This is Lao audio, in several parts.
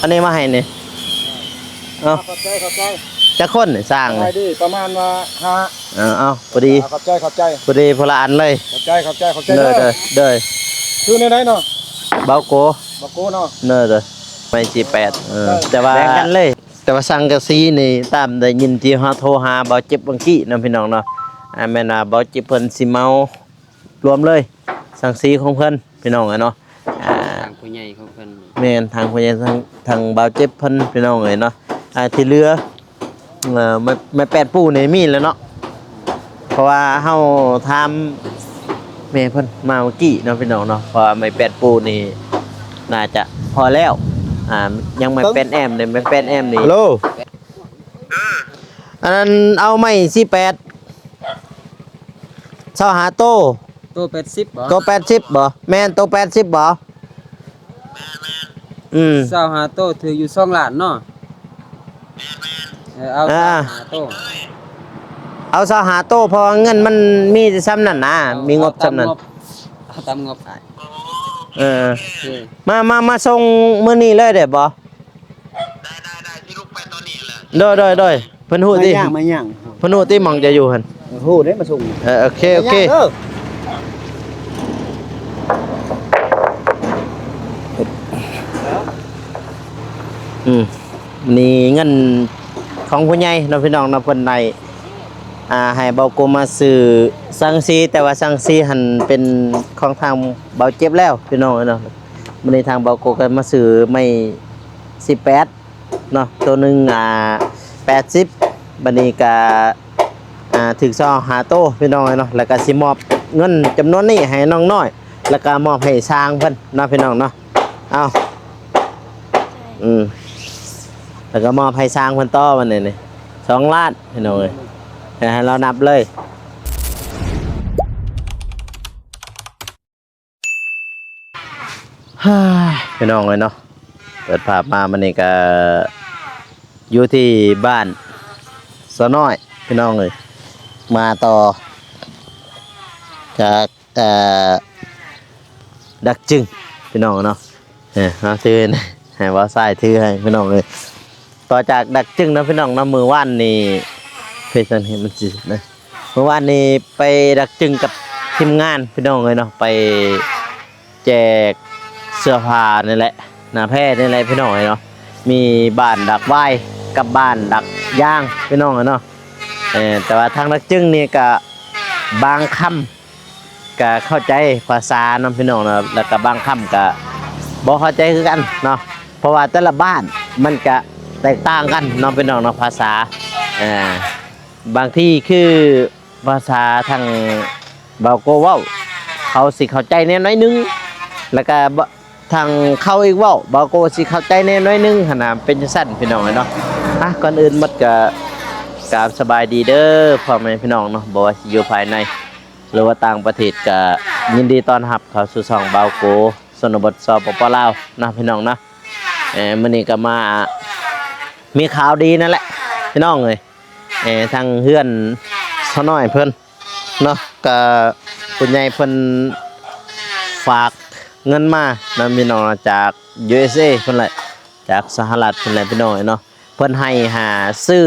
ອັນນີ້ມາໃຫ້ນີ້. ເອົາ ຂອບໃຈ ຂອບໃຈ. ຈັກຄົນນີ້ຊ່າງນີ້? ປະມານວ່າຫ້າ. ເອີ ເອົາ ພໍດີ. ຂອບໃຈ ຂອບໃຈ. ພໍດີຄົນລະອັນເລີຍ. ຂອບໃຈ ຂອບໃຈ ຂອບໃຈເດີ. ໂດຍ ໂດຍ ໂດຍ. ຊື່ແນວໃດເນາະ? ເບົາໂກ. ເບົາໂກເນາະ. ໂດຍ ໂດຍ. ໄມ້ສີ່ແປດ. ເອີ ແຕ່ວ່າ ແບ່ງກັນເລີຍ. ແຕ່ວ່າສັງກະສີນີ້ ຕາມໄດ້ຍິນທີ່ເຮົາໂທຫາເບົາເຈັບວັງກີ້ເນາະ ພີ່ນ້ອງເນາະ. ອ່າ ແມ່ນວ່າເບົາເຈັບເພິ່ນຊິເໝົາລວມເລີຍ ສັງກະສີຂອງເພິ່ນ ພີ່ນ້ອງເອີຍເນາະ. ອ່າ ທາງຜູ້ໃຫຍ່ຂອງເພິ່ນ. ແມ່ນ ທາງຜູ້ໃຫຍ່ ທາງ ທາງເບົາເຈັບເພິ່ນ ພີ່ນ້ອງເອີຍເນາະ. ອ່າ ທີ່ເຫຼືອ ເອີ ໄມ້ ໄມ້ແປດປູ່ນີ້ມີແລ້ວເນາະ ເພາະວ່າເຮົາຖາມແມ່ເພິ່ນມາເມື່ອກີ້ເນາະ ພີ່ນ້ອງເນາະ. ເພາະວ່າໄມ້ແປດປູ່ນີ້ໜ້າຈະພໍແລ້ວ. ອ່າ ຍັງໄມ້ແປດແອ້ມນີ້ ໄມ້ແປດແອ້ມນີ້. ຮັລໂຫຼ ເອີ ອັນນັ້ນເອົາໄມ້ສີ່ແປດ ຊາວຫ້າໂຕ. ໂຕແປດສິບບໍ່? ໂຕແປດສິບບໍ່? ແມ່ນ ໂຕແປດສິບບໍ່? ອືມ ຊາວຫ້າໂຕຖືກຢູ່ສອງລ້ານເນາະ. ເອີ ເອົາ ອ່າ ຊາວຫ້າໂຕ ເອົາຊາວຫ້າໂຕ ເພາະວ່າເງິນມັນມີແຕ່ສ່ຳນັ້ນນະ ເອົາ ມີງົບສ່ຳນັ້ນ ເອົາຕາມງົບ ເອົາຕາມງົບອ້າຍ. ເອີ ໂອເຄ ມາ ມາ ມາສົ່ງມື້ນີ້ເລີຍໄດ້ບໍ່? ໄດ້ ໄດ້ ໄດ້ ຊິລຸກໄປຕອນນີ້ແຫຼະ. ໂດຍ ໂດຍ ໂດຍ. ເພິ່ນຮູ້ຕິ ມາຍ່າງ ມາຍ່າງ ເພິ່ນຮູ້ຕິ ໝ່ອງຈະຢູ່ຫັ້ນ? ເອີ ຮູ້ເດ້ ມາສົ່ງ. ເອີ ໂອເຄ ໂອເຄ ເດີ. ອືມ ນີ້ເງິນຂອງຜູ້ໃຫຍ່ເນາະ ພີ່ນ້ອງເນາະ. ເພິ່ນໄດ້ ອ່າ ໃຫ້ເບົາໂກມາຊື້ສັງກະສີ ແຕ່ວ່າສັງກະສີຫັ້ນເປັນຂອງທາງເບົາເຈັບແລ້ວ ພີ່ນ້ອງເອີຍເນາະ. ມື້ນີ້ທາງເບົາໂກກໍມາຊື້ໄມ້ສິບແປດ ເນາະ ໂຕໜຶ່ງ ອ່າ ແປດສິບ ບັດນີ້ກະ ອ່າ ຖືກຊາວຫ້າໂຕ ພີ່ນ້ອງເອີຍເນາະ. ແລ້ວກະຊິມອບເງິນຈຳນວນນີ້ໃຫ້ນ້ອງນ້ອຍ ແລ້ວກະມອບໃຫ້ຊ່າງເພິ່ນເນາະ ພີ່ນ້ອງເນາະ. ເອົາ ອືມ ແລ້ວກະມອບໃຫ້ຊ່າງເພິ່ນຕໍ່ ບັດນີ້ນີ້ ສອງລ້ານ ພີ່ນ້ອງເອີຍ ໃຫ້ລາວນັບເລີຍ. ພີ່ນ້ອງເອີຍເນາະ ເປີດພາບມາມື້ນີ້ກະຢູ່ທີ່ບ້ານສາວນ້ອຍ ພີ່ນ້ອງເອີຍ. ມາຕໍ່ຈາກ ເອີ ດັກຈຶງ ພີ່ນ້ອງເນາະ. ເອີ ເອົາ ຖືໃຫ້ບ່າວຊາຍ ຖືໃຫ້ ພີ່ນ້ອງເອີຍ. ຕໍ່ຈາກດັກຈຶງເນາະ ພີ່ນ້ອງເນາະ ມື້ວານນີ້ ເພດອັນນີ້ມັນຊິນະ ມື້ວານນີ້ໄປດັກຈຶງກັບທີມງານ ພີ່ນ້ອງເອີຍເນາະ ໄປແຈກເສື້ອຜ້ານີ້ແຫຼະ ໜ້າແພນີ້ແຫຼະ ພີ່ນ້ອງເອີຍເນາະ. ມີບ້ານດາກຫວາຍກັບບ້ານດາກຢາງ ພີ່ນ້ອງເອີຍເນາະ. ເອີ ແຕ່ວ່າທາງດັກຈຶງນີ້ກະບາງຄຳ ກະເຂົ້າໃຈພາສາເນາະ ພີ່ນ້ອງເນາະ ແລ້ວກະບາງຄຳກະບໍ່ເຂົ້າໃຈຄືກັນເນາະ ເພາະວ່າແຕ່ລະບ້ານມັນກະແຕກຕ່າງກັນເນາະ ພີ່ນ້ອງເນາະ ພາສາ. ເອີ ບາງທີຄືພາສາທາງບ່າວໂກເວົ້າ ເຂົາຊິເຂົ້າໃຈແນວໜ້ອຍໜຶ່ງ ແລ້ວກະ ທາງເຂົາອີກເວົ້າ ບ່າວໂກຊິເຂົ້າໃຈແດ່ໜ້ອຍໜຶ່ງຫັ້ນນະ ເປັນຈັ່ງຊັ້ນ ພີ່ນ້ອງເອີຍເນາະ. ອ່ະ ກ່ອນອື່ນໝົດກະກາບສະບາຍດີເດີ ພໍ່ແມ່ພີ່ນ້ອງເນາະ ບໍ່ວ່າຊິຢູ່ພາຍໃນ ຫຼືວ່າຕ່າງປະເທດ ກະຍິນດີຕ້ອນຮັບເຂົ້າສູ່ຊ່ອງບ່າວໂກ ຊົນນະບົດ ສປປ ລາວ ເນາະ ພີ່ນ້ອງເນາະ. ເອີ ມື້ນີ້ກະມາມີຂ່າວດີນັ້ນແຫຼະ ພີ່ນ້ອງເອີຍ. ເອີ ທາງເຮືອນສາວນ້ອຍເພິ່ນ ເນາະ ກະຜູ້ໃຫຍ່ເພິ່ນຝາກເງິນມານຳ ພີ່ນ້ອງເນາະ ຈາກ ຢູເອສເອ ພຸ້ນແຫຼະ ຈາກສະຫະລັດພຸ້ນແຫຼະ ພີ່ນ້ອງເອີຍເນາະ. ເພິ່ນໃຫ້ຫາຊື້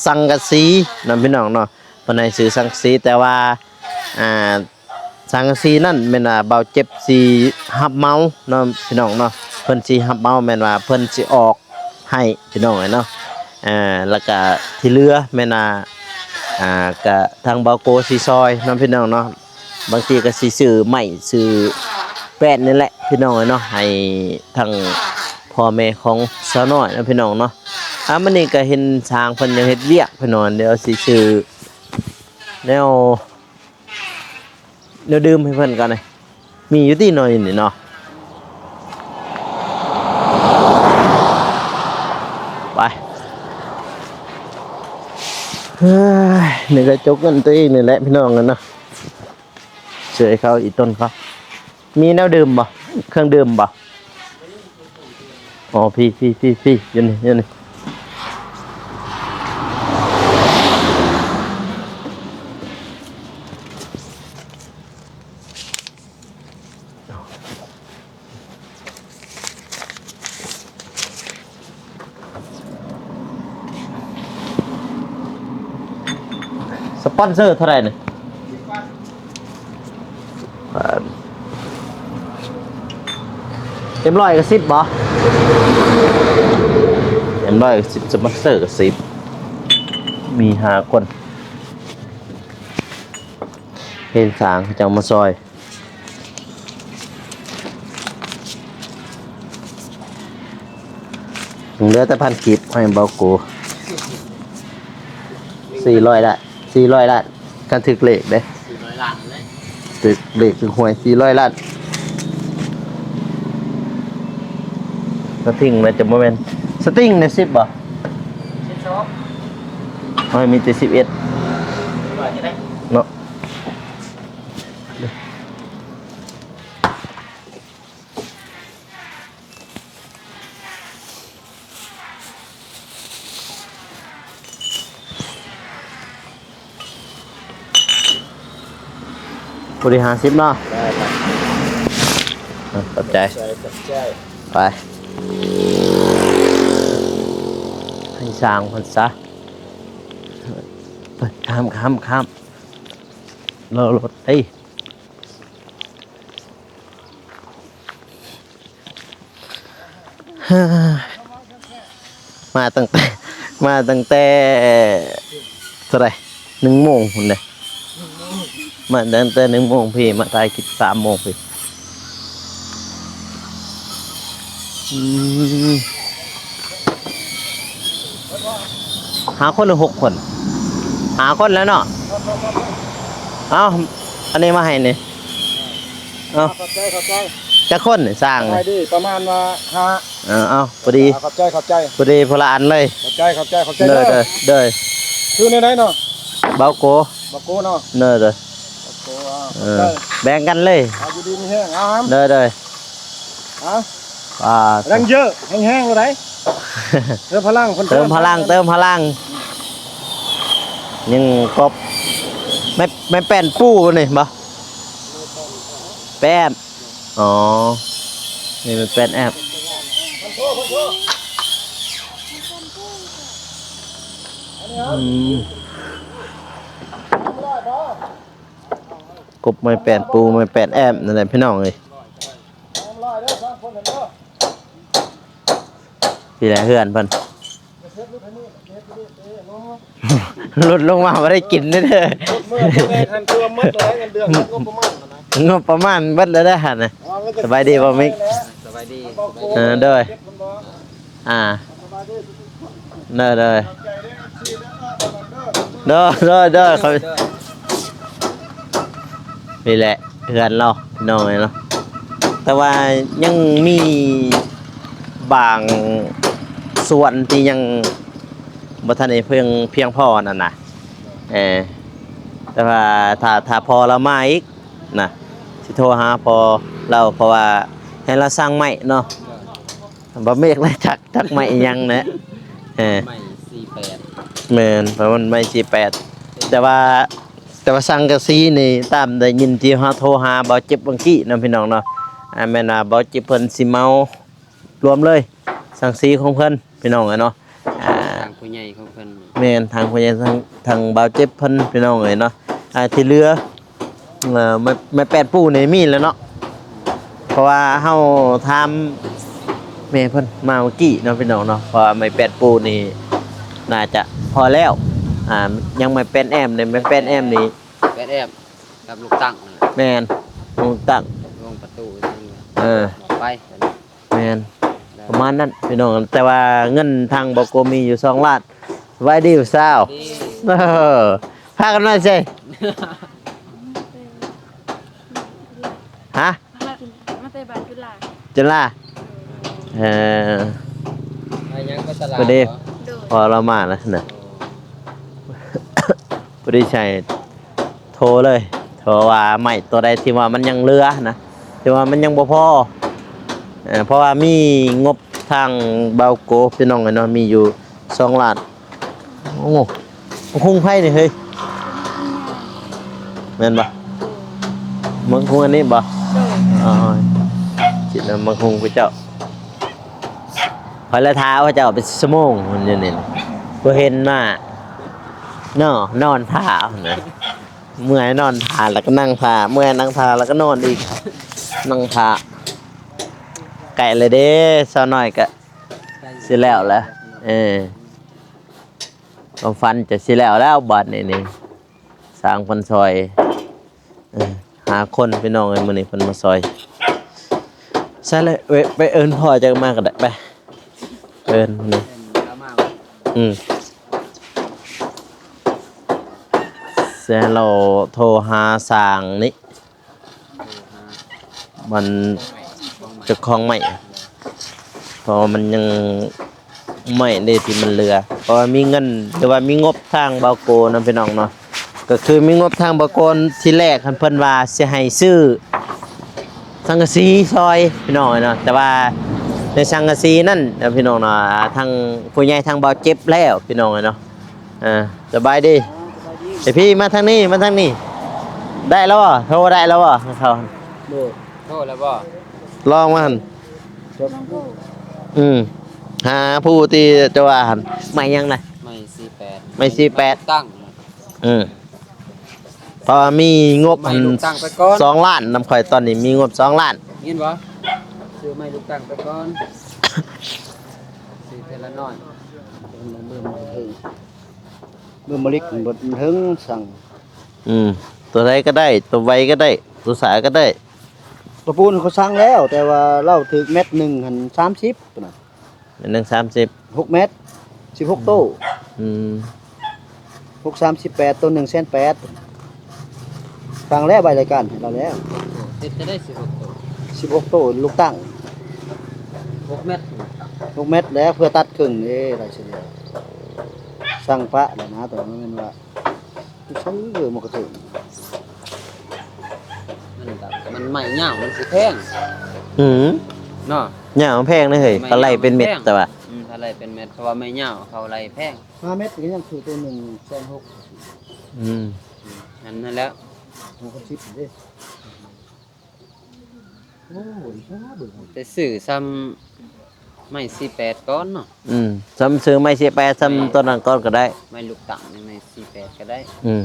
ສັງກະສີນຳ ພີ່ນ້ອງເນາະ ເພິ່ນໃຫ້ຊື້ສັງກະສີ ແຕ່ວ່າ ອ່າ ສັງກະສີນັ້ນແມ່ນວ່າບ່າວເຈັບຊິຮັບເໝົາເນາະ ພີ່ນ້ອງເນາະ ເພິ່ນຊິຮັບເໝົາ ແມ່ນວ່າເພິ່ນຊິອອກ ໃຫ້ພີ່ນ້ອງເອີຍເນາະ. ເອີ ແລ້ວກະທີ່ເຫຼືອແມ່ນວ່າ ອ່າ ກະທາງບ່າວໂກຊິຊ່ອຍເນາະ ພີ່ນ້ອງເນາະ ບາງທີກະຊິຊື້ໄມ້ຊື້ແປ້ນນີ້ແຫຼະ ພີ່ນ້ອງເອີຍເນາະ ໃຫ້ທາງພໍ່ແມ່ຂອງສາວນ້ອຍເນາະ ພີ່ນ້ອງເນາະ. ອ່າ ມື້ນີ້ກະເຫັນຊ່າງເພິ່ນຍັງເຮັດວຽກ ພີ່ນ້ອງ ດຽວຊິຊື້ແນວ ແນວດື່ມໃຫ້ເພິ່ນກ່ອນເດ້ ມີຢູ່ຕິເນາະ ຢູ່ນີ້ເນາະ. ໄປ ເຮີ້ຍ ນີ້ກະຈົກເງິນຕົວເອງນີ້ແຫຼະ ພີ່ນ້ອງເອີຍເນາະ ຊ່ວຍເຂົາອີ່ຕົນເຂົາ. ມີແນວດື່ມບໍ່? ເຄື່ອງດື່ມບໍ່? ອໍ ພີ້ ພີ້ ພີ້ ພີ້ ຢູ່ນີ້ ຢູ່ນີ້. ໂ ສະປອນເຊີເທົ່າໃດນີ້? ເອັມຮ້ອຍກໍສິບບໍ່? ເອັມຮ້ອຍກໍສິບ ສະປອນເຊີກໍສິບ ມີຫ້າຄົນ. ເຫັນສາງເຂົາເຈົ້າມາຊ່ອຍ. ເຫຼືອແຕ່ພັນກີບໃຫ້ເບົາໂກ ສີ່ຮ້ອຍລະ ສີ່ຮ້ອຍລ້ານ ຄັນຖືກເລກເດ້ ສີ່ຮ້ອຍລ້ານເລີຍ ຖືກເລກຖືກຫວຍສີ່ຮ້ອຍລ້ານ. ສະຕິງນະຈະບໍ່ແມ່ນ ສະຕິງນະສິບບໍ່? ສິບສອງ ໂອ້ຍ ມີແຕ່ສິບເອັດ ຮ້ອຍກໍໄດ້ເນາະ. ຜູ້ທີ່ຫ້າສິບເນາະ ໄດ້ ຂອບໃຈ ຂອບໃຈ ຂອບໃຈ ໄປ ໃຫ້ຊ່າງເພິ່ນຊະ ຂ້າມ ຂ້າມ ຂ້າມ ລໍລົດເອີຍ. ມາຕັ້ງແຕ່ ມາຕັ້ງແຕ່ເທົ່າໃດ ໜຶ່ງໂມງພຸ້ນເດ້ ມາຕັ້ງແຕ່ໜຶ່ງໂມງພີ້ ມາຖ່າຍຄລິບສາມໂມງພີ້. ອືມ ຫ້າຄົນ ຫຼື ຫົກຄົນ? ຫ້າຄົນແລ້ວເນາະ. ເອົ້າ ອັນນີ້ມາໃຫ້ນີ້. ເອົ້າ ຂອບໃຈ ຂອບໃຈ. ຈັກຄົນນີ້ຊ່າງ? ສະບາຍດີ ປະມານວ່າຫ້າ. ເອີ ເອົ້າ ພໍດີ ຂອບໃຈ ຂອບໃຈ ພໍດີຄົນລະອັນເລີຍ. ຂອບໃຈ ຂອບໃຈ ຂອບໃຈເດີ ເດີ ເດີ. ຊື່ແນວໃດເນາະ? ເບົາໂກ ເບົາໂກເນາະ. ເດີ ເດີ ເບົາໂກ ເອົາ ເອີ ຂອບໃຈ ແບ່ງກັນເລີຍ. ເອົາ ຢູ່ດີມີແຮງ ເອົາ ເດີ ເດີ. ເອົາ ອ່າ ແຮງເຢີ ແຮງໆ ໂລດໃດ ເຕີມພະລັງ ເຕີມພະລັງ ເຕີມພະລັງ. ຍັງກົບ ໄມ້ ໄມ້ແປ້ນປູນີ້ບໍ່? ແປ້ນ ອໍ ນີ້ມັນແປ້ນແອບ ອືມ ກົບໄມ້ແປ້ນປູ ໄມ້ແປ້ນແອບ ນັ້ນແຫຼະ ພີ່ນ້ອງເອີຍ. ພີ້ແຫຼະເຮືອນເພິ່ນ ຫຼຸດລົງມາບໍ່ໄດ້ກິນເດີ ເງິນເດືອນ ງົບປະມານເບິດແລ້ວເດ້ຫັ້ນນະ. ສະບາຍດີບໍ່ມິກ? ສະບາຍດີ. ເອີ ໂດຍ ອ່າ ໂດຍ ໂດຍ ໂດຍ ໂດຍ ໂດຍ ນີ້ແຫຼະເຮືອນລາວ ພີ່ນ້ອງເອີຍເນາະ. ແຕ່ວ່າຍັງມີບາງສ່ວນທີ່ຍັງບໍ່ທັນໄດ້ພຽງ ພຽງພໍນັ້ນນະ. ເອີ ແຕ່ວ່າຖ້າ ຖ້າພໍ່ລາວມາອີກນະ ຊິໂທຫາພໍ່ລາວ ເພາະວ່າໃຫ້ລາວສັ່ງໄມ້ເນາະ. ບໍ່ເມກເລີຍ ຈັກ ຈັກໄມ້ອີ່ຫຍັງແຫຼະ. ເອີ ໄມ້ສີ່ແປດ ແມ່ນ ປະມານໄມ້ສີ່ແປດ. ແຕ່ວ່າ ແຕ່ວ່າສັງກະສີນີ້ ຕາມໄດ້ຍິນທີ່ເຮົາໂທຫາເບົາຈິບວັງກີ້ເນາະ ພີ່ນ້ອງເນາະ. ອ່າ ແມ່ນວ່າເບົາຈິບເພິ່ນຊິເໝົາລວມເລີຍ ສັງກະສີຂອງເພິ່ນ ພີ່ນ້ອງເອີຍເນາະ. ອ່າ ທາງຜູ້ໃຫຍ່ຂອງເພິ່ນ ແມ່ນ ທາງຜູ້ໃຫຍ່ ທາງ ທາງເບົາຈິບເພິ່ນ ພີ່ນ້ອງເອີຍເນາະ. ອ່າ ທີ່ເຫຼືອ ເອີ ໄມ້ ໄມ້ແປ້ນປູນີ້ມີແລ້ວເນາະ ເພາະວ່າເຮົາຖາມແມ່ເພິ່ນມາເມື່ອກີ້ເນາະ ພີ່ນ້ອງເນາະ. ເພາະວ່າໄມ້ແປ້ນປູນີ້ໜ້າຈະພໍແລ້ວ. ອ່າ ຍັງໄມ້ແປ້ນແອມນີ້ ໄມ້ແປ້ນແອມນີ້ ແປ້ນແອມກັບລູກຕັ້ງນັ້ນແຫຼະ. ແມ່ນ ລູກຕັ້ງ ລົງປະຕູ ເອີ ໄປ ແມ່ນ ໄດ້ ປະມານນັ້ນ ພີ່ນ້ອງ. ແຕ່ວ່າເງິນທາງບໍ່ໂກມີຢູ່ສອງລ້ານ. ສະບາຍດີຜູ້ສາວ. ເອີ ພາກັນມາໃສ? ຮະ? ມາແຕ່ບ້ານຈຸລາ. ຈຸລາ. ເອີ ມາຫຍັງ? ໄປຕະຫຼາດບໍ? ໂດຍ ພໍລາວມາແລ້ວນະ ພໍດີໃສ່ ໂທເລີຍ ເພາະວ່າໄມ້ຕົວໃດທີ່ວ່າມັນຍັງເຫຼືອນະ ທີ່ວ່າມັນຍັງບໍ່ພໍ. ເອີ ເພາະວ່າມີງົບທາງເບົາໂກ ພີ່ນ້ອງເອີຍເນາະ ມີຢູ່ສອງລ້ານ. ໂອ້ ໝາກຫຸ່ງໃຜນີ້ເຮີ້ຍ? ແມ່ນບໍ່? ໂດຍ ໝາກຫຸ່ງອັນນີ້ບໍ່? ໂດຍ ອໍ ກິນນຳໝາກຫຸ່ງພະເຈົ້າ. ຂ້ອຍລະຖ້າພະເຈົ້າເປັນຊົ່ວໂມງ ມັນຢູ່ນີ້ ບໍ່ເຫັນມາ. ເນາະ ນອນຖ້າ ເມື່ອຍນອນຖ້າ ແລ້ວກໍນັ່ງຖ້າ ເມື່ອຍນັ່ງຖ້າ ແລ້ວກໍນອນອີກ ນັ່ງຖ້າ. ໃກ້ແລ້ວເດ້ ສາວນ້ອຍກໍຊິແລ້ວແລ້ວ. ເອີ ຄວາມຝັນຈະຊິແລ້ວແລ້ວບາດນີ້ນີ້ ຊ່າງເພິ່ນຊ່ອຍ ເອີ ຫ້າຄົນພີ່ນ້ອງເອີຍ ມື້ນີ້ເພິ່ນມາຊ່ອຍ. ໃສ່ເລີຍ ໄປ ໄປເອີ້ນພໍ່ເຈົ້າມາກໍໄດ້ ໄປ ເອີ້ນ ອືມ ແຊໂລໂທຫາຊ່າງນີ້ ມັນເຈົ້າຂອງໄມ້ ເພາະວ່າມັນຍັງ ໄມ້ເດ້ທີ່ມັນເຫຼືອ ເພາະວ່າມີເງິນ ຫຼືວ່າມີງົບທາງບ່າວໂກນຳພີ່ນ້ອງເນາະ ກໍຄືມີງົບທາງບ່າວໂກນ ທີແລກຫັ້ນເພິ່ນວ່າຊິໃຫ້ຊື້ສັງກະສີຊ່ອຍພີ່ນ້ອງເນາະ ແຕ່ວ່າໃນສັງກະສີນັ້ນເນາະພີ່ນ້ອງເນາະ ທາງຜູ້ໃຫຍ່ທາງບ່າວເຈັບແລ້ວພີ່ນ້ອງເນາະ. ອ່າ ສະບາຍດີ ສະບາຍດີ ເອພີ ມາທາງນີ້ ມາທາງນີ້ ໄດ້ແລ້ວບໍ່? ໂທໄດ້ແລ້ວບໍ່? ເຂົາ ໂທແລ້ວບໍ່? ລອງມາຫັ້ນ ອືມ ຫາຜູ້ທີ່ຈະວ່າຫັ້ນ ໄມ້ຫຍັງນະ? ໄມ້ສີ່ແປດ ໄມ້ສີ່ແປດ ໄມ້ລູກຕັ້ງ ອືມ ເພາະວ່າມີງົບ ໄມ້ລູກຕັ້ງໄປກ່ອນ ສອງລ້ານນຳຂ້ອຍ ຕອນນີ້ມີງົບສອງລ້ານ ຍິນບໍ່? ຊື້ໄມ້ລູກຕັ້ງໄປກ່ອນ ຊື້ເທື່ອລະໜ້ອຍ ເບິ່ງ ເບິ່ງ ເບິ່ງ ເບິ່ງມາລິກ ເບິ່ງເທິງ ສັ່ງ ອືມ ຕົວໃດກໍໄດ້ ຕົວໄວກໍໄດ້ ຕົວສາກໍໄດ້ ຕະປູນເຂົາສັ່ງແລ້ວ ແຕ່ວ່າລາວຖືກແມັດໜຶ່ງຫັ້ນສາມສິບພຸ້ນນະ ແມັດໜຶ່ງສາມສິບ ຫົກແມັດ ສິບຫົກໂຕ ອືມ ຫົກສາມສິບແປດ ໂຕໜຶ່ງແສນແປດ ສັ່ງແລ້ວໃບລາຍການໃຫ້ລາວແລ້ວ ເຮັດຈະໄດ້ສິບຫົກໂຕ ສິບຫົກໂຕ ລູກຕັ້ງ ຫົກແມັດ ຫົກແມັດແລ້ວ ເພື່ອຕັດເຄິ່ງເດ້ ລາຍສະເລ່ຍ ສັ່ງປະແລ້ວນະ ແຕ່ວ່າແມ່ນວ່າ ຊື້ເດີ ໝໍກະເທີງ ມັນກໍ ມັນໄມ້ຍາວ ມັນຊິແພງ ອືມ ເນາະ ຍາວແພງເດ້ເຮີ້ຍ ໄມ້ຍາວ ເຂົາໄລ່ເປັນເມັດ ແຕ່ວ່າ ອືມ ເຂົາໄລ່ເປັນເມັດ ເພາະວ່າໄມ້ຍາວເຂົາໄລ່ແພງ ຫ້າແມັດກໍຍັງຖືກໂຕໜຶ່ງແສນຫົກ ອືມ ອືມ ອັນນັ້ນແຫຼະ ຫົກສິບເດ້. ໂອ້ຍ ຊາເບິ່ງ ໄປຊື້ຊ່ຳໄມ້ສີ່ແປດກ່ອນເນາະ ອືມ ຊ່ຳຊື້ໄມ້ສີ່ແປດ ຊ່ຳ ແມ່ນ ຕອນນັ້ນກ່ອນກໍໄດ້ ໄມ້ລູກຕັ້ງນີ້ ໄມ້ສີ່ແປດກໍໄດ້ ອືມ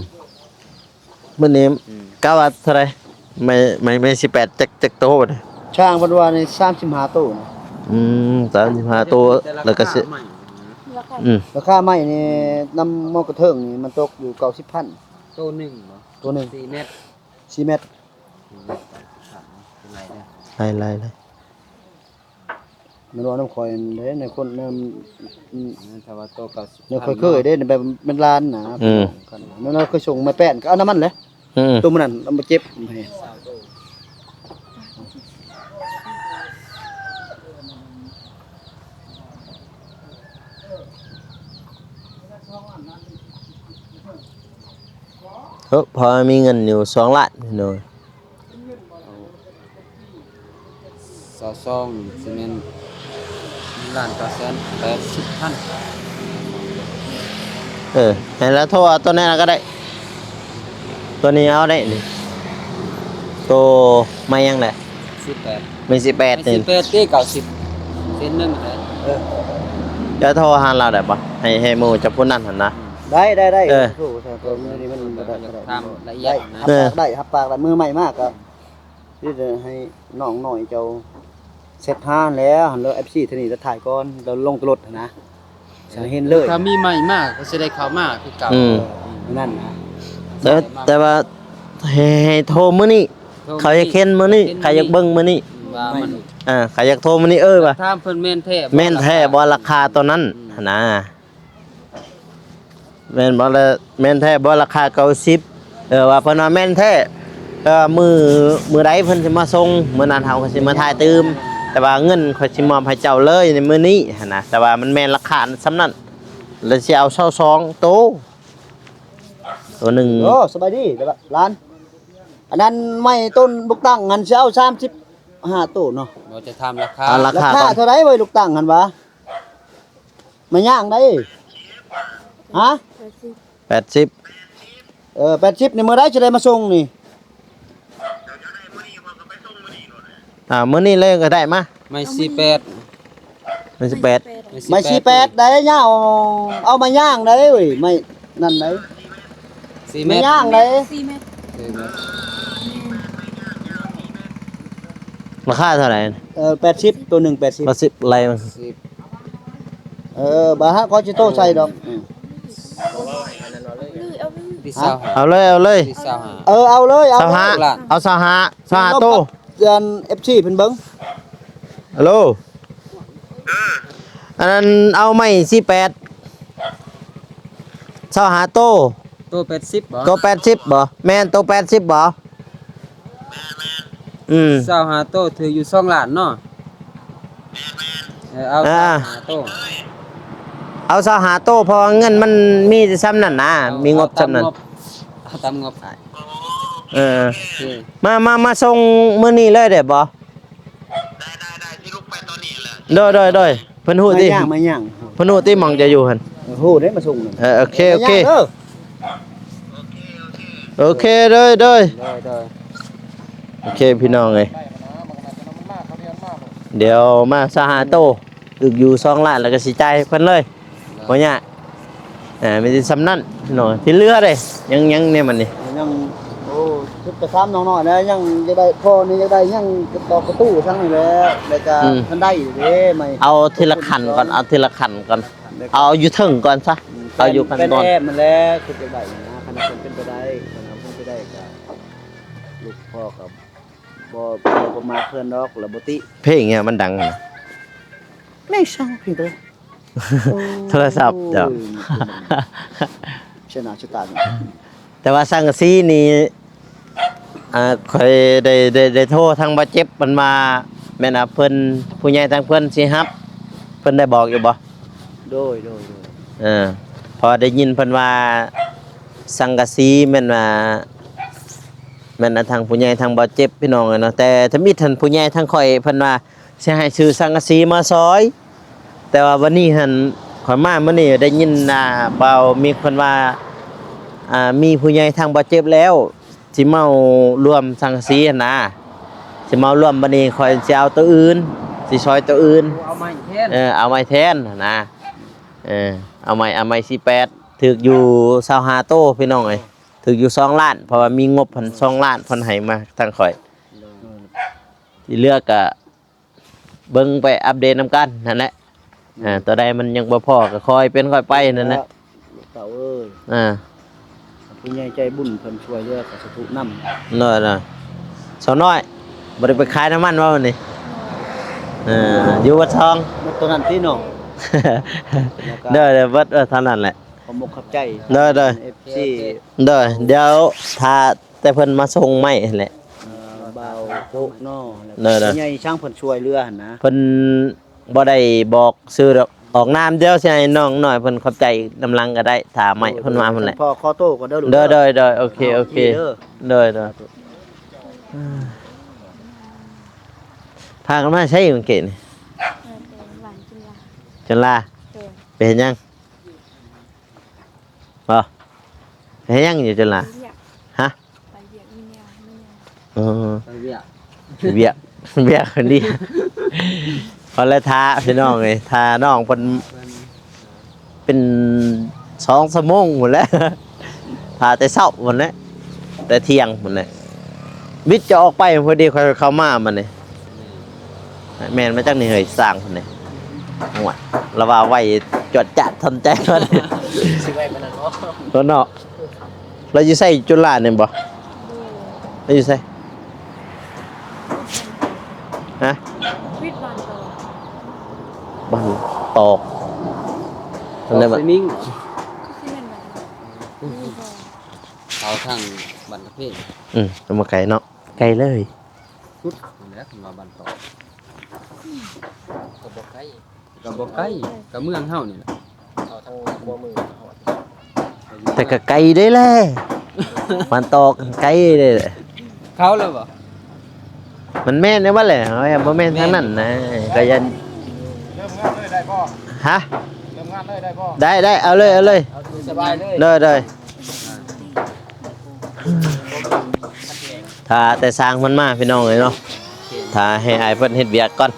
ມື້ນີ້ ອືມ ກະວ່າເທົ່າໃດ? ໄມ້ ໄມ້ ໄມ້ສີ່ແປດ ຈັກ ຈັກໂຕບັດນີ້? ຊ່າງເພິ່ນວ່ານີ້ສາມສິບຫ້າໂຕນະ ອືມ ສາມສິບຫ້າໂຕ ແລ້ວກໍຊິ ອືມ ລາຄາໄມ້ນີ້ ນຳໝໍກະເທີງນີ້ ມັນຕົກຢູ່ເກົ້າສິບພັນ ໂຕໜຶ່ງບໍ? ໂຕໜຶ່ງ ສີ່ແມັດ ສີ່ແມັດ ຫຼາຍໆ ຫຼາຍໆ ແມ່ນວ່ານຳຂ້ອຍເດ້ ໃນຄົນນຳ ອືມ ແມ່ນ ຖ້າວ່າໂຕເກົ້າສິບ ແນວຂ້ອຍເຄີຍເດ້ ແບບແມ່ນລ້ານນະ ອືມ ແມ່ນວ່າເຄີຍສົ່ງໄມ້ແປ້ນ ກໍເອົານຳມັນແຫຼະ ອືມ ໂຕມື້ນັ້ນເອົາມາເກັບໃຫ້ ເອີ ເພາະວ່າມີເງິນຢູ່ສອງລ້ານພີ່ນ້ອງ ຊາວສອງ ຊິແມ່ນ ໜຶ່ງລ້ານເກົ້າແສນແປດສິບພັນ ເອີ ໃຫ້ລາວໂທເອົາໂຕນັ້ນກໍໄດ້ ໂຕນີ້ເອົາໄດ້ນີ້ ໂຕໄມ້ຫຍັງແຫຼະ ສີ່ແປດ ໄມ້ສີ່ແປດ ໄມ້ສີ່ແປດຕິ ເກົ້າສິບ ເສັ້ນໜຶ່ງແຫຼະ ເອີ ຈະໂທຫາລາວໄດ້ບໍ່? ໃຫ້ ໃຫ້ໝູ່ເຈົ້າຜູ້ນັ້ນຫັ້ນນະ ໄດ້ ໄດ້ ໄດ້ ເອີ ໂທ ໂທ ໂທນີ້ມັນບໍ່ໄດ້ ບໍ່ໄດ້ ຖາມລະອຽດນະ ໄດ້ ເອີ ຮັບປາກໄດ້ ຮັບປາກໄດ້ ມື້ໃໝ່ມາກໍ ນີ້ຈະໃຫ້ນ້ອງນ້ອຍເຈົ້າເຊັດຫາແລ້ວ ແລ້ວເອັຟຊີເທື່ອນີ້ລະຖ່າຍກ່ອນ ແລ້ວລົງແຕ່ລົດຫັ້ນນະ ຊິເຫັນເລີຍ ຖ້າມີໃໝ່ມາກໍຊິໄດ້ເຂົ້າມາຄືເກົ່າ ອືມ ເອີ ນັ້ນນະ ແຕ່ ແຕ່ວ່າໃຫ້ ໃຫ້ໂທມື້ນີ້ ໂທມື້ນີ້ ເຂົາຢາກເຫັນມື້ນີ້ ເຫັນມື້ນີ້ ເຂົາຢາກເບິ່ງມື້ນີ້ ອືມ ວ່າມັນ ອ່າ ເຂົາຢາກໂທມື້ນີ້ ເອີ ວ່າ ຖາມເພິ່ນແມ່ນແທ້ບໍ່ ແມ່ນແທ້ບໍ່ລາຄາ ລາຄາຕົວນັ້ນ ອືມ ຫັ້ນນະ. ແມ່ນບໍ່ລະ ແມ່ນແທ້ບໍ່ລາຄາເກົ້າສິບ? ເອີ ວ່າເພິ່ນວ່າແມ່ນແທ້ ເອີ ມື້ ມື້ໃດເພິ່ນຊິມາສົ່ງ ມື້ນັ້ນເຮົາກໍຊິມາຖ່າຍຕື່ມ ແຕ່ວ່າເງິນຂ້ອຍຊິມອບໃຫ້ເຈົ້າເລີຍໃນມື້ນີ້ຫັ້ນນະ ແຕ່ວ່າມັນແມ່ນລາຄາສ່ຳນັ້ນ ແລ້ວຊິເອົາຊາວສອງໂຕ ໂຕໜຶ່ງ. ໂອ້ ສະບາຍດີຫຼານ ອັນນັ້ນໄມ້ຕົ້ນບຸກຕັ້ງຫັ້ນຊິເອົາສາມສິບຫ້າໂຕເນາະ ບໍ່ຈະຖາມລາຄາ ລາຄາເທົ່າໃດເວີຍ ລູກຕັ້ງຫັ້ນຫວາ? ມາຍ່າງໄດ້ ຮະ? ແປດສິບ ແປດສິບ ເອີ ແປດສິບນີ້ ມື້ໃດຊິໄດ້ມາສົ່ງນີ້? ອ່າ ມື້ນີ້ເລີຍກໍໄດ້ມາ ໄມ້ສີ່ແປດ ໄມ້ສີ່ແປດ ໄມ້ສີ່ແປດໄດ້ຍາວ ເອົາມາຍ່າງໄດ້ເວີຍ ໄມ້ນັ້ນໄດ້ ສີ່ແມັດ ແມ່ນຍ່າງໄດ໋ ສີ່ແມັດ ສີ່ແມັດ ລາຄາເທົ່າໃດ? ເອີ ແປດສິບ ໂຕໜຶ່ງແປດສິບ ແປດສິບ ໄລ່ມາ ສິບ ເອີ ບາດຫັ້ນຂ້ອຍຊິໂທໃສ່ດອກ ອືມ ທີ່ຊາວຫ້າ ເອົາເລີຍ ເອົາເລີຍ ທີ່ຊາວຫ້າ ເອີ ເອົາເລີຍ ເອົາເລີຍ ຊາວຫ້າ ເອົາຊາວຫ້າ ຊາວຫ້າໂຕ ອັນ ເອັຟຊີ ເພິ່ນເບິ່ງ ຮັລໂຫຼ ເອີ ອັນນັ້ນເອົາໄມ້ສີ່ແປດ ຊາວຫ້າໂຕ ໂຕແປດສິບບໍ່? ໂຕແປດສິບບໍ່? ແມ່ນ ໂຕແປດສິບບໍ່? ອືມ ຊາວຫ້າໂຕຖືກຢູ່ສອງລ້ານເນາະ ເອີ ເອົາ ອ່າ ຊາວຫ້າໂຕ ເອົາຊາວຫ້າໂຕ ເພາະວ່າເງິນມັນມີແຕ່ສ່ຳນັ້ນນະ ເອົາ ມີງົບສ່ຳນັ້ນ ເອົາຕາມງົບ ເອົາຕາມງົບອ້າຍ ເອີ ໂອເຄ ມາ ມາ ມາສົ່ງມື້ນີ້ເລີຍໄດ້ບໍ່? ໄດ້ ໄດ້ ໄດ້ ຊິລຸກໄປຕອນນີ້ແຫຼະ ໂດຍ ໂດຍ ໂດຍ ເພິ່ນຮູ້ຕິ ມາຍ່າງ ມາຍ່າງ ເພິ່ນຮູ້ຕິ ໝ່ອງຈະຢູ່ຫັ້ນ ເອີ ຮູ້ເດ້ ມາສົ່ງນັ້ນ ເອີ ໂອເຄ ໂອເຄ ເອີ ໂອເຄ ໂດຍ ໂດຍ ໂດຍ ໂດຍ ໂອເຄ ພີ່ນ້ອງເອີຍ ດຽວມາຊາວຫ້າໂຕ ຖືກຢູ່ສອງລ້ານ ແລ້ວກໍຊິຈ່າຍໃຫ້ເພິ່ນເລີຍ ບໍ່ຍາກ ເອີ ມີແຕ່ສ່ຳນັ້ນພີ່ນ້ອງ ທີ່ເຫຼືອເດ້ ຍັງ ຍັງແນວມັນນີ້ ຍັງ ໂອ້ ຊຸດກະຊາມນ້ອງນ້ອຍນະ ຍັງຢາກໄດ້ ພໍ່ນີ້ຢາກໄດ້ ຍັງຕອກປະຕູຊັ້ນນີ້ແຫຼະ ແລ້ວກະ ອືມ ທັນໄດ້ເດ້ ໄມ້ ເອົາທີລະຂັ້ນກ່ອນ ເອົາທີລະຂັ້ນກ່ອນ ເອົາຢູ່ເທິງກ່ອນຊະ ອືມ ເອົາຢູ່ຂັ້ນກ່ອນ ແປ້ນແອບມັນແຫຼະ ຄືຢາກໄດ້ນະ ຄັນເປັນໄປໄດ້ ຄັນເປັນໄປໄດ້ກະ ລູກພໍ່ກໍບໍ່ ບໍ່ ບໍ່ມາເພື່ອນດອກ ລະບໍ່ຕິ ເພງຫຍັງມັນດັງນະ ແມ່ງຊ່າງເພງເດີ ໂທລະສັບເຈົ້າ ໂອ້ຍ ຊະນະຊະຕາ ແຕ່ວ່າສັງກະສີນີ້ ອ່າ ຂ້ອຍໄດ້ ໄດ້ ໄດ້ໂທທາງບ່າວເຈັບ ເພິ່ນວ່າແມ່ນວ່າເພິ່ນ ຜູ້ໃຫຍ່ທາງເພິ່ນຊິຮັບ ເພິ່ນໄດ້ບອກຢູ່ບໍ່? ໂດຍ ໂດຍ ໂດຍ ເອີ ເພາະໄດ້ຍິນເພິ່ນວ່າສັງກະສີແມ່ນວ່າ ແມ່ນວ່າທາງຜູ້ໃຫຍ່ທາງບ່າວເຈັບ ພີ່ນ້ອງເອີຍເນາະ ແຕ່ທຳອິດຫັ້ນຜູ້ໃຫຍ່ທາງຂ້ອຍເພິ່ນວ່າ ຊິໃຫ້ຊື້ສັງກະສີມາຊ່ອຍ ແຕ່ວ່າວັນນີ້ຫັ້ນ ຂ້ອຍມາມື້ນີ້ໄດ້ຍິນ ອ່າ ບ່າວມິກເພິ່ນວ່າ ອ່າ ມີຜູ້ໃຫຍ່ທາງບ່າວເຈັບແລ້ວ ຊິເໝົາລວມສັງກະສີຫັ້ນນະ ຊິເໝົາລວມ ບັດນີ້ຂ້ອຍຊິເອົາໂຕອື່ນ ຊິຊ່ອຍໂຕອື່ນ ເອົາໄມ້ແທນ ເອີ ເອົາໄມ້ແທນຫັ້ນນະ ເອີ ເອົາໄມ້ ເອົາໄມ້ສີ່ແປດ ຖືກຢູ່ຊາວຫ້າໂຕ ພີ່ນ້ອງເອີຍ ຖືກຢູ່ສອງລ້ານ ເພາະວ່າມີງົບຫັ້ນສອງລ້ານ ເພິ່ນໃຫ້ມາທາງຂ້ອຍ ທີ່ເຫຼືອກະ ເບິ່ງໄປອັບເດດນຳກັນຫັ້ນແຫຼະ ອ່າ ໂຕໃດມັນຍັງບໍ່ພໍກໍຄ່ອຍເປັນຄ່ອຍໄປນັ້ນແຫຼະ ເຖົ້າເອີຍ ອ່າ ຜູ້ໃຫຍ່ໃຈບຸນເພິ່ນຊ່ວຍເຫຼືອກໍສາທຸນຳ ໂດຍໆ ສາວນ້ອຍ ບໍ່ໄດ້ໄປຂາຍນ້ຳມັນບໍ່ມື້ນີ້? ເອີ ຢູ່ວັດທອງ ໝົດເທົ່ານັ້ນຕິນ້ອງ ໂດຍໆ ເບິດເທົ່ານັ້ນແຫຼະ ຂອບອົກຂອບໃຈ ໂດຍໆ ເອັຟຊີ ໂດຍ ດຽວຖ້າ ແຕ່ເພິ່ນມາສົ່ງໄມ້ຫັ້ນແຫຼະ ເອີ ບ່າວໂຕະເນາະ ໂດຍໆ ໃຫຍ່ຊ່າງເພິ່ນຊ່ວຍເຫຼືອຫັ້ນນະ ເພິ່ນບໍ່ໄດ້ບອກຊື່ດອກ ອອກນາມ ດຽວຊິໃຫ້ນ້ອງນ້ອຍເພິ່ນຂອບໃຈນຳຫຼັງກໍໄດ້ ຖ້າໄມ້ເພິ່ນມາພຸ້ນແຫຼະ ໂດຍໆ ຂໍໂຕກ່ອນເດີລູກ ໂດຍໆ ໂດຍໆ ໂອເຄ ໂອເຄ ໂດຍໆ ພາກັນມາໃສມື້ກີ້ນີ້? ເອີ ໄປຫວ່ານຈຸນລາ ຈຸນລາ ໂດຍ ໄປເຮັດຫຍັງ? ບໍ່ ເຮັດຫຍັງຢູ່ຈຸນລາ? ໄປວຽກ ຮະ? ໄປວຽກ ມີແນວ ມີແນວ ເອີ ໄປວຽກ ວຽກ ວຽກຄົນດຽວ ພໍແລ້ວ ຖ້າພີ່ນ້ອງເອີຍ ຖ້ານ້ອງເພິ່ນ ເປັນສອງຊົ່ວໂມງພຸ້ນແຫຼະ ຖ້າແຕ່ເຊົ້າພຸ້ນແຫຼະ ແຕ່ທ່ຽງພຸ້ນແຫຼະ ວິດຈະອອກໄປ ພໍດີຂ້ອຍເຂົ້າມາບັດນີ້. ແມ່ນມາຈາກນີ້ເຮີ້ຍ ສ້າງເພິ່ນນີ້ ໂອ້ຍ ລະວ່າໄວຈວດຈາດທັນໃຈເພິ່ນ ຊິໄວປານນັ້ນບໍ່? ເນາະ ລາວຢູ່ໃສ? ຈຸລານີ້ບໍ່? ລາວຢູ່ໃສ? ຮະ? ວິດບ້ານຕອກ ບ້ານຕອກ ຕອກ ອັນໃດບ້ານ? ຄືຊິແມ່ນບ້ານ ເຂົາທາງບ້ານຕະເພນ ອືມ ບໍ່ໄກເນາະ ໄກເລີຍ ສຸດພຸ້ນແຫຼະ ເພິ່ນວ່າບ້ານຕອກ ກໍບໍ່ໄກ ກໍບໍ່ໄກ ກໍເມືອງເຮົານີ້ແຫຼະ ເຂົ້າທາງຕົວເມືອງເຮົາ ແຕ່ກໍໄກເດ້ແຫຼະ ບ້ານຕອກໄກເດ້ແຫຼະ ເຂົ້າແລ້ວບໍ່? ມັນແມ່ນແນວນັ້ນແຫຼະ ເຮົາບໍ່ແມ່ນທາງນັ້ນນະ ກໍຢ້ານ ເລີ່ມງານເລີຍໄດ້ບໍ່? ຮະ? ເລີ່ມງານເລີຍໄດ້ບໍ່? ໄດ້ ໄດ້ ເອົາເລີຍ ເອົາເລີຍ ເອົາສະບາຍເລີຍ ໂດຍ ໂດຍ. ຖ້າແຕ່ຊ່າງມັນມາ ພີ່ນ້ອງເອີຍເນາະ ຖ້າໃຫ້ອ້າຍເພິ່ນເຮັດວຽກກ່ອນ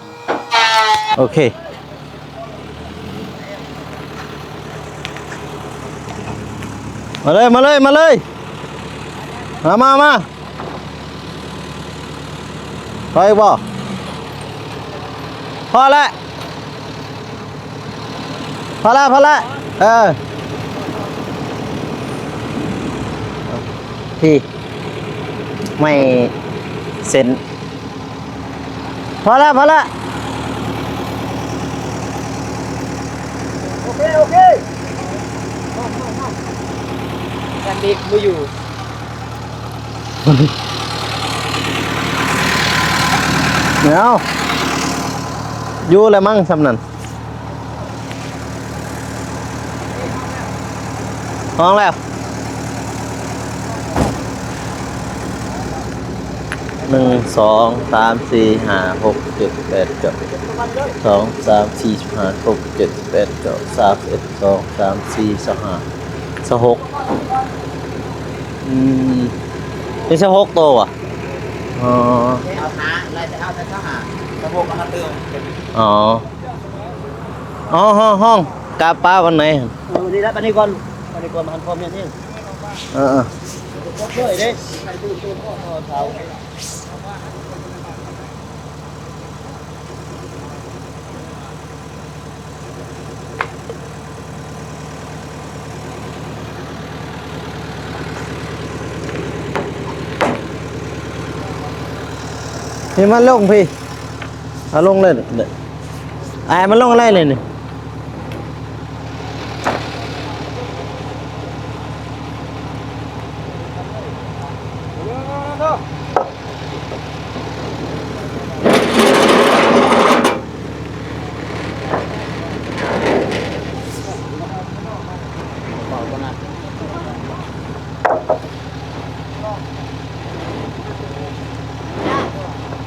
ໂອເຄ ມາເລີຍ ມາເລີຍ ມາເລີຍ ມາ ມາ ມາ ພໍອີກບໍ່? ພໍແລ້ວ ພໍແລ້ວ ພໍແລ້ວ ເອີ ພີ້ ໄມ້ເສັ້ນ ພໍແລ້ວ ພໍແລ້ວ ໂອເຄ ໂອເຄ ແຊນດິກບໍ່ຢູ່ ເອົາ ຢູ່ແລ້ວມັ້ງ ສ່ຳນັ້ນ. ຫ້ອງແລ້ວ ໜຶ່ງ ສອງ ສາມ ສີ່ ຫ້າ ຫົກ ເຈັດ ແປດ ເກົ້າ ສອງ ສາມ ສີ່ ຫ້າ ຫົກ ເຈັດ ແປດ ເກົ້າ ຊາວເອັດ ສອງ ສາມ ສີ່ ຊາວຫ້າ ຊາວຫົກ ອືມ ມີຊາວຫົກໂຕຫວາ? ອໍ ເອົາຫ້າ ໄລ່ແຕ່ເອົາແຕ່ຊາວຫ້າ ຊາວຫົກເອົາມາຕື່ມ ອໍ ອໍ ຫ້ອງ ຫ້ອງ ກະປາວັນໃດ? ເອີ ນີ້ລະ ປານີ້ກ່ອນ ປານີ້ກ່ອນ ມັນພອມແມ່ນນີ້ ເອີ ເອີ ເອີ ເອີ ເອີ ໃຫ້ມັນລົງພີ້ ເອົາລົງເລີຍ ໃຫ້ມັນລົງໄລ່ເລີຍນີ້.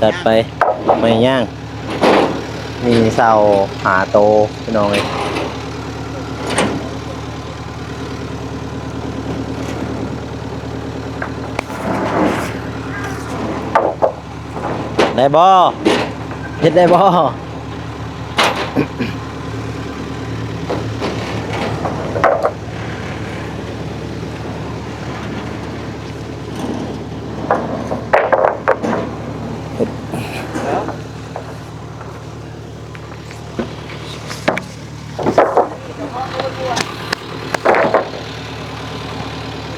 ຈັດໄປ ໄມ້ຍ່າງ ມີຊາວຫ້າໂຕ ພີ່ນ້ອງເອີຍ. ໄດ້ບໍ່? ເຮັດໄດ້ບໍ່?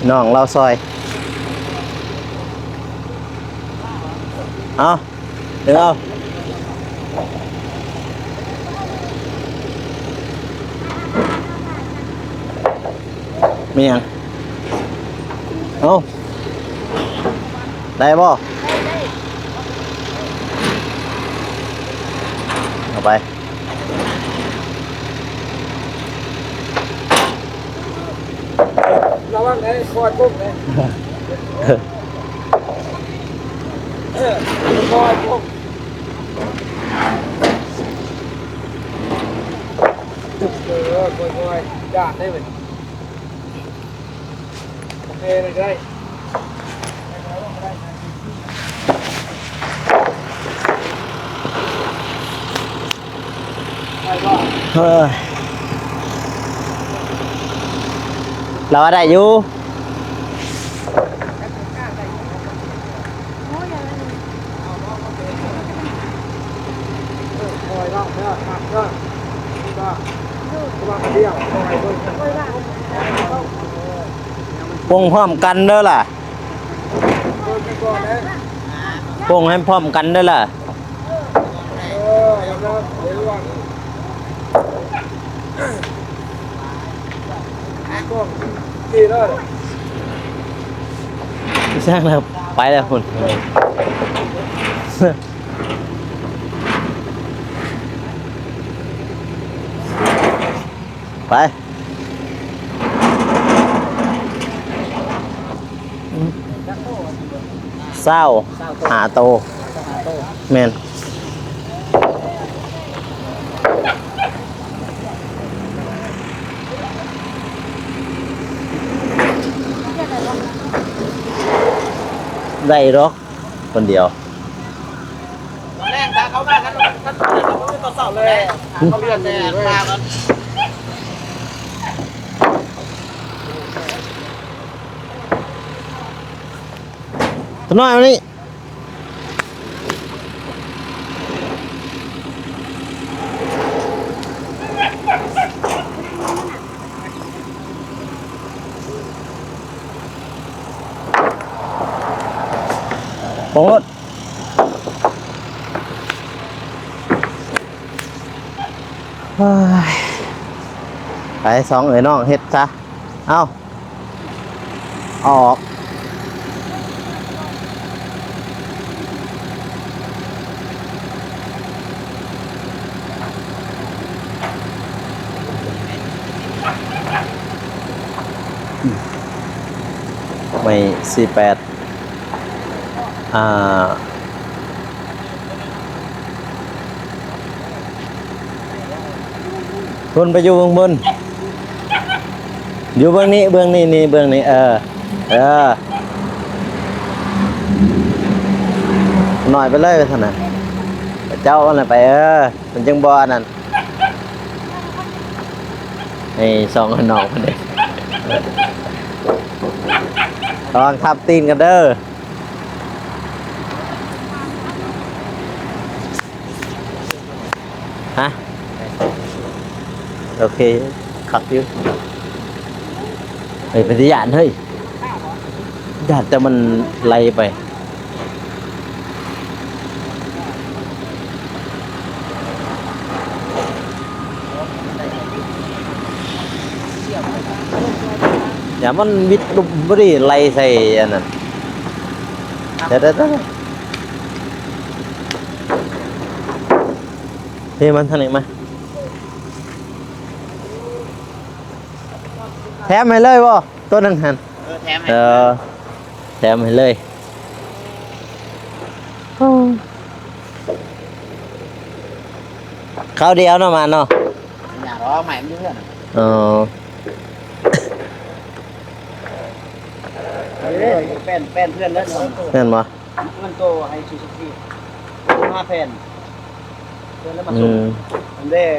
ນ້ອງລາວຊອຍ ເອົາ ເອົາ ແມ່ນຫຍັງ? ເອົ້າ ໄດ້ບໍ່? ໄດ້ ໄດ້ ເອົາໄປ ລະວັງເດ້ ຄ່ອຍປຸ້ງເດ້ ຄ່ອຍປຸ້ງ ເອີ ຄ່ອຍໆ ຢ້ານເດ້ເວີຍ. ໂອເຄເລີຍ ໄດ້ ໄດ້ບໍ່? ເຮີ້ຍ ລາວວ່າໄດ້ຢູ່. ປົງພ້ອມກັນເດີລະ ປົງໃຫ້ພ້ອມກັນເດີລະ. ຊ່າງແລ້ວ ໄປແລ້ວພຸ້ນ ໄປ ຊາວຫ້າໂຕ ແມ່ນ ໄດ້ດອກ ຄົນດຽວ ຕອນແລງຖ້າເຂົາມາ ຄັນ ຄັນເຂົາບໍ່ມີຕໍ່ເຊົ້າແລ້ວ ເຂົາເລື່ອນແຕ່ມາກ່ອນ. ນ້ອຍກວ່ານີ້ ໂອ້ ເຮີ້ຍ ໄປ ສອງເອື້ອຍນ້ອງເຮັດຊະ ເອົາ ເອົາອອກ ໄມ້ສີ່ແປດ ອ່າ ພຸ້ນ ໄປຢູ່ເບື້ອງພຸ້ນ ຢູ່ເບື້ອງນີ້ ເບື້ອງນີ້ ນີ້ ເບື້ອງນີ້ ເອີ ເອີ ນ້ອຍໄປເລີຍວ່າຊັ້ນນະ ເຈົ້າຫັ້ນແຫຼະໄປ ເອີ ມັນຈຶ່ງບໍ່ອັນນັ້ນ ໃຫ້ສອງອັນນອກເດ້ ລະວັງທັບຕີນກັນເດີ. ຮະ ໂອເຄ ຄັກຢູ່ ເຮີ້ຍ ເປັນຕາຢ້ານເຮີ້ຍ ຢ້ານແຕ່ມັນໄຫຼໄປ ຢ່າມັນວິດລຸບບໍ່ໄດ້ໄຫຼໃສ່ອັນນັ້ນ ເດີໆ ເຮີ້ຍ ມັນທາງນີ້ມາ ແຖມໃຫ້ເລີຍບໍ່? ໂຕໜຶ່ງຫັ້ນ ເອີ ແຖມໃຫ້ ເອີ ແຖມໃຫ້ເລີຍ ໂອ້ ຄາວດຽວເນາະ ມາເນາະ ຢ່າດອກ ໃໝ່ມັນຢູ່ເຮືອນ ອໍ ເອີ ແປ້ນ ແປ້ນເພື່ອນເລີຍ ແມ່ນບໍ່? ມັນໂຕໃຫ້ຊູຊັກຊີ ຫ້າແຜ່ນ ເພື່ອນລະມາສົ່ງ ອືມ ອັນເດ້ ຮ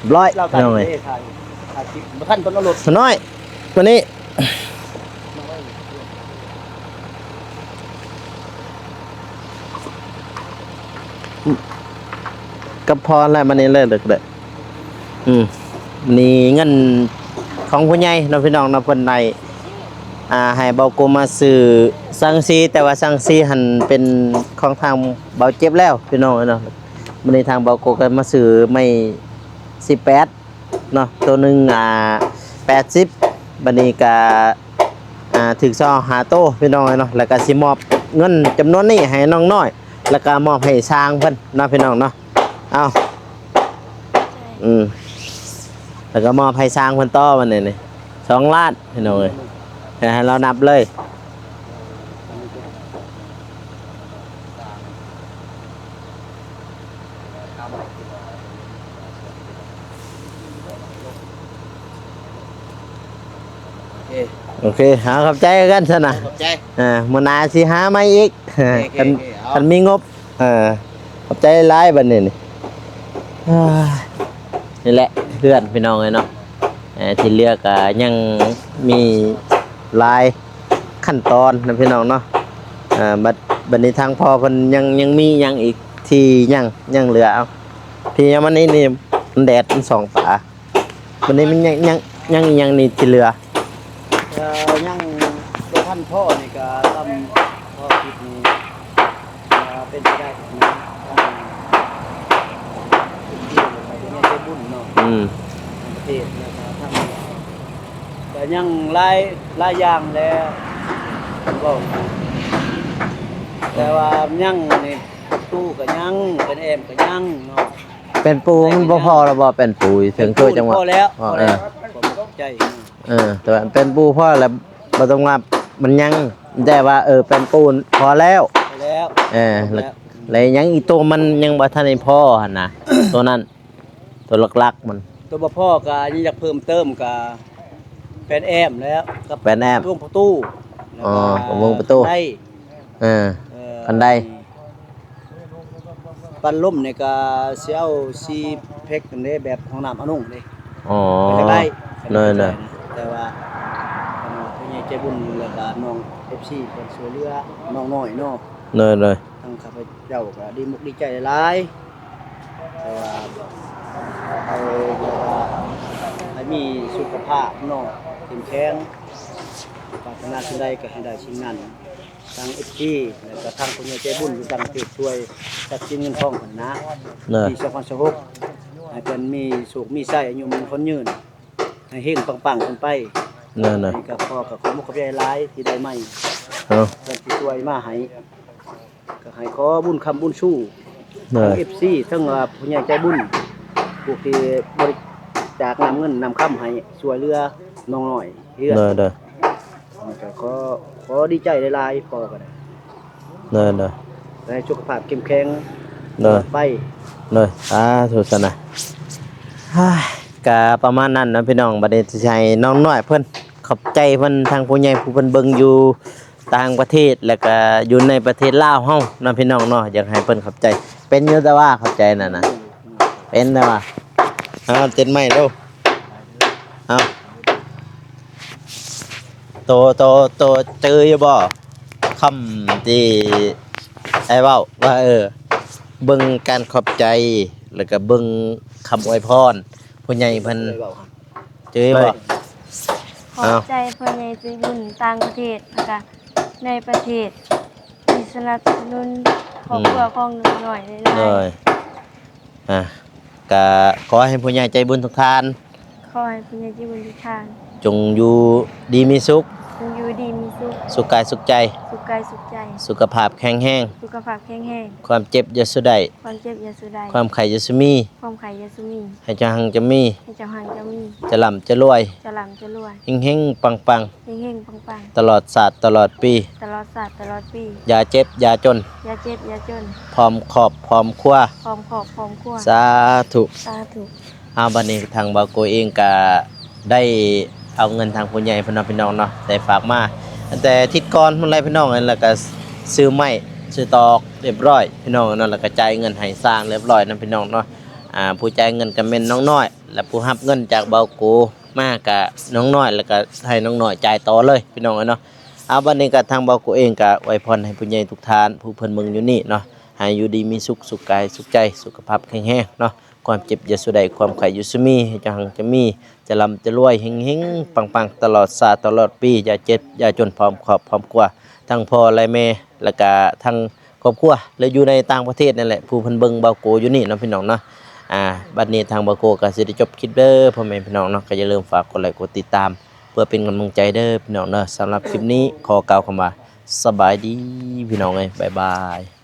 ຽບຮ້ອຍ ລາວ ພີ່ນ້ອງເອີຍ ເດ້ ຖ່າຍ ຖ່າຍຄລິບ ບໍ່ທັນເພິ່ນເອົາລົດ ສາວນ້ອຍ ມານີ້ ກັບພອນແຫຼະ ມານີ້ເລີຍ ເລີຍກໍໄດ້. ອືມ ນີ້ເງິນຂອງຜູ້ໃຫຍ່ເນາະ ພີ່ນ້ອງເນາະ ເພິ່ນໄດ້ ອ່າ ໃຫ້ເບົາໂກມາຊື້ສັງກະສີ ແຕ່ວ່າສັງກະສີຫັ້ນເປັນຂອງທາງເບົາເຈັບແລ້ວ ພີ່ນ້ອງເອີຍເນາະ. ມື້ນີ້ທາງເບົາໂກກໍມາຊື້ໄມ້ສີ່ແປດເນາະ ໂຕໜຶ່ງ ອ່າ ແປດສິບ ບັດນີ້ກໍ ອ່າ ຖືກຊອງຫ້າໂຕ ພີ່ນ້ອງເອີຍເນາະ ແລ້ວກໍຊິມອບເງິນຈຳນວນນີ້ໃຫ້ນ້ອງນ້ອຍ ແລ້ວກໍມອບໃຫ້ຊ່າງເພິ່ນເນາະ ພີ່ນ້ອງເນາະ. ເອົາ ອືມ ແລ້ວກໍມອບໃຫ້ຊ່າງເພິ່ນຕໍ່ ບັດນີ້ນີ້ ສອງລ້ານ ພີ່ນ້ອງເອີຍ ໃຫ້ລາວນັບເລີຍ. ໂອເຄ ໂອເຄ ເອົາ ຂອບໃຈຄືກັນຊັ້ນນະ ຂອບໃຈ ອ່າ ມື້ໜ້າຊິຫາໃໝ່ອີກ ໂອເຄ ຄັນ ໂອເຄ ເອົາ ຄັນມີງົບ ເອີ ຂອບໃຈຫຼາຍບັດນີ້ນີ້ ອ່າ ນີ້ແຫຼະເຮືອນ ພີ່ນ້ອງເອີຍເນາະ ເອີ ທີ່ເຫຼືອກໍຍັງມີຫຼາຍ ຂັ້ນຕອນນະ ພີ່ນ້ອງເນາະ. ເອີ ບັດ ບັດນີ້ທາງພໍ່ເພິ່ນຍັງ ຍັງມີຫຍັງອີກທີ່ຍັງ ຍັງເຫຼືອ? ເອົາ ທີ່ຍັງມັນນີ້ ນີ້ມັນແດດມັນສ່ອງຕາ. ບັດນີ້ມັນຍັງ ຍັງ ຍັງອີ່ຫຍັງນີ້ທີ່ເຫຼືອ? ເອີ ຍັງບໍ່ທັນພໍນີ້ກໍຊ້ຳພໍຄິດນີ້ ເອີ ເປັນໄປໄດ້ນະ ທາງ ເປັນເຈົ້າ ເປັນເຈົ້າບຸນເນາະ ອືມ ຕ່າງປະເທດ ແລ້ວກໍທາງ ກໍຍັງຫຼາຍ ຫຼາຍຢ່າງແຫຼະ ເວົ້າ ແຕ່ວ່າຍັງນີ້ ປະຕູກໍຍັງ ແປ້ນແອ້ມກໍຍັງເນາະ ແປ້ນປູມັນບໍ່ພໍແລ້ວບໍ່? ແປ້ນປູເຖິງໂຕຈັ່ງວ່າ ພໍແລ້ວ ພໍແລ້ວ ເອີ ຂອບໃຈ ເອີ ແຕ່ວ່າແປ້ນປູພໍແລ້ວ ບໍ່ຕ້ອງວ່າມັນຍັງ ແຕ່ວ່າ ເອີ ແປ້ນປູພໍແລ້ວ ພໍແລ້ວ ເອີ ແລ້ວ ແລ້ວຍັງອີກໂຕມັນຍັງບໍ່ທັນໄດ້ພໍຫັ້ນນະ ໂຕນັ້ນ ໂຕຫຼັກໆມັນ ໂຕບໍ່ພໍກໍອັນນີ້ຢາກເພີ່ມເຕີມກໍແປ້ນແອ້ມແລ້ວ ກັບແປ້ນແອ້ມ ປະຕູ ອໍ ປະຕູ ເອີ ຄັນໄດ ປັນລົມນີ້ກໍຊິເອົາສີ່ເພັກຫັ້ນເດ້ ແບບຫ້ອງນ້ຳອານຸງເດ້ ອໍ ກໍຢາກໄດ້ ໂດຍໆ ແຕ່ວ່າ ອັນນີ້ ໃຈບຸນ ແລ້ວກະນ້ອງ ເອັຟຊີ ເພິ່ນຊ່ວຍເຫຼືອນ້ອງນ້ອຍເນາະ. ໂດຍໆ ທາງຂ້າພະເຈົ້າກະດີມຸກດີໃຈຫຼາຍໆ ແຕ່ວ່າເອົາແບບວ່າໃຫ້ມີສຸຂະພາບເນາະ ເຂັ້ມແຂງ ປາດຖະໜາສິ່ງໃດກະໃຫ້ໄດ້ສິ່ງນັ້ນ. ທາງ ເອັຟຊີ ແລ້ວກະທາງຜູ້ໃຫຍ່ໃຈບຸນຢູ່ຕ່າງປະເທດ ຊ່ວຍຊັບສິນເງິນທອງເພິ່ນນະ ໂດຍ ປີສອງພັນຊາວຫົກ ໃຫ້ເພິ່ນມີໂຊກມີໄຊ ອາຍຸໝັ້ນຂວັນຍືນ ໃຫ້ເຮັງປັງໆຂຶ້ນໄປ. ໂດຍໆ ນີ້ກະຂໍ ກະຂໍມຸກຂອບໃຈຫຼາຍທີ່ໄດ້ໄມ້ ເອີ ເພິ່ນທີ່ຊ່ວຍມາໃຫ້ ກະໃຫ້ຂໍບຸນຄ້ຳບຸນຊູ ໂດຍ ທາງ ເອັຟຊີ ທັງ ອ່າ ຜູ້ໃຫຍ່ໃຈບຸນ ຜູ້ທີ່ບໍລິຈາກນ້ຳເງິນນ້ຳຄຳໃຫ້ ຊ່ວຍເຫຼືອນ້ອງນ້ອຍເຮືອນ ໂດຍໆ ກະຂໍ ຂໍດີໃຈຫຼາຍໆ ພໍ່ກະໄດ້ ໂດຍໆ ໃຫ້ສຸຂະພາບເຂັ້ມແຂງ ໂດຍ ຕະຫຼອດໄປ ໂດຍ ສາທຸຊະນະ. ກະປະມານນັ້ນເນາະພີ່ນ້ອງ ບັດນີ້ຊິໃຫ້ນ້ອງນ້ອຍເພິ່ນ ຂອບໃຈເພິ່ນ ທາງຜູ້ໃຫຍ່ຜູ້ເພິ່ນເບິ່ງຢູ່ຕ່າງປະເທດ ແລ້ວກະຢູ່ໃນປະເທດລາວເຮົາເນາະພີ່ນ້ອງເນາະ ຢາກໃຫ້ເພິ່ນຂອບໃຈ. ເປັນຢູ່ແຕ່ວ່າຂອບໃຈນັ້ນນະ ເປັນແຕ່ວ່າ ເອົາ ຕິດໄມດູ ເອົາ ໂຕ ໂຕ ໂຕຈື່ຢູ່ບໍ່ ຄຳທີ່ອ້າຍເວົ້າວ່າ ເອີ ເບິ່ງການຂອບໃຈ ແລ້ວກະເບິ່ງຄຳອວຍພອນຜູ້ໃຫຍ່ເພິ່ນ ຈື່ຢູ່ບໍ່? ຂອບໃຈຜູ້ໃຫຍ່ໃຈບຸນຕ່າງປະເທດ ແລ້ວກະໃນປະເທດ ທີ່ສະໜັບສະໜູນຄອບຄົວຂອງນ້ອງນ້ອຍຫຼາຍໆ. ໂດຍ ອ່າ ກະຂໍໃຫ້ຜູ້ໃຫຍ່ໃຈບຸນທຸກທ່ານ ຂໍໃຫ້ຜູ້ໃຫຍ່ໃຈບຸນທຸກທ່ານ ຈົ່ງຢູ່ດີມີສຸກ ຈົ່ງຢູ່ດີມີສຸກ ສຸກກາຍສຸກໃຈ ສຸກກາຍສຸກໃຈ ສຸຂະພາບແຂງແຮງ ສຸຂະພາບແຂງແຮງ ຄວາມເຈັບຢ່າສູ່ໄດ້ ຄວາມເຈັບຢ່າສູ່ໄດ້ ຄວາມໄຂ້ຢ່າສູ່ມີ ຄວາມໄຂ້ຢ່າສູ່ມີ ໃຫ້ເຈົ້າຮັ່ງເຈົ້າມີ ໃຫ້ເຈົ້າຮັ່ງເຈົ້າມີ ຈະລ່ຳຈະລວຍ ຈະລ່ຳຈະລວຍ ເຮັງໆປັງໆ ເຮັງໆປັງໆ ຕະຫຼອດຊາດຕະຫຼອດປີ ຕະຫຼອດຊາດຕະຫຼອດປີ ຢ່າເຈັບຢ່າຈົນ ຢ່າເຈັບຢ່າຈົນ ພ້ອມຄອບພ້ອມຄົວ ພ້ອມຄອບພ້ອມຄົວ ສາທຸ ສາທຸ. ເອົາ ບັດນີ້ທາງບ່າວໂກເອງກະໄດ້ເອົາເງິນທາງຜູ້ໃຫຍ່ເພິ່ນເນາະພີ່ນ້ອງເນາະ ໄດ້ຝາກມາຕັ້ງແຕ່ທິດກ່ອນພຸ້ນແຫຼະພີ່ນ້ອງ ແລ້ວກະຊື້ໄມ້ຊື້ຕອກຮຽບຮ້ອຍພີ່ນ້ອງເນາະ ແລ້ວກະຈ່າຍເງິນໃຫ້ຊ່າງຮຽບຮ້ອຍນຳພີ່ນ້ອງເນາະ. ອ່າ ຜູ້ຈ່າຍເງິນກະແມ່ນນ້ອງນ້ອຍ ແລະ ຜູ້ຮັບເງິນຈາກບ່າວໂກມາກະນ້ອງນ້ອຍ ແລ້ວກະໃຫ້ນ້ອງນ້ອຍຈ່າຍຕໍ່ເລີຍພີ່ນ້ອງເອີຍເນາະ. ເອົາ ບັດນີ້ກະທາງບ່າວໂກເອງກະອວຍພອນໃຫ້ຜູ້ໃຫຍ່ທຸກທ່ານ ຜູ້ເພິ່ນເບິ່ງຢູ່ນີ້ເນາະ ໃຫ້ຢູ່ດີມີສຸກ ສຸກກາຍສຸກໃຈ ສຸຂະພາບແຂງແຮງເນາະ ຄວາມເຈັບຢ່າສູ່ໄດ້ ຄວາມໄຂ້ຢ່າສູ່ມີ ໃຫ້ເຈົ້າຮັ່ງເຈົ້າມີ ຈະລ່ຳຈະລວຍ ເຮັງໆປັງໆ ຕະຫຼອດຊາດຕະຫຼອດປີ ຢ່າເຈັບຢ່າຈົນ ພ້ອມຄອບພ້ອມຄົວ ທັງພໍ່ແລະແມ່ ແລ້ວກະທັງຄອບຄົວ ແລະ ຢູ່ໃນຕ່າງປະເທດນັ້ນແຫຼະ ຜູ້ເພິ່ນເບິ່ງບ່າວໂກຢູ່ນີ້ເນາະພີ່ນ້ອງເນາະ. ອ່າ ບັດນີ້ທາງບ່າວໂກກະຊິໄດ້ຈົບຄລິບເດີພໍ່ແມ່ພີ່ນ້ອງເນາະ ກະຢ່າລືມຝາກກົດໄລກົດຕິດຕາມ ເພື່ອເປັນກຳລັງໃຈເດີພີ່ນ້ອງເດີ. ສຳລັບຄລິບນີ້ຂໍກ່າວຄຳວ່າ ສະບາຍດີພີ່ນ້ອງເອີຍ ບາຍບາຍ.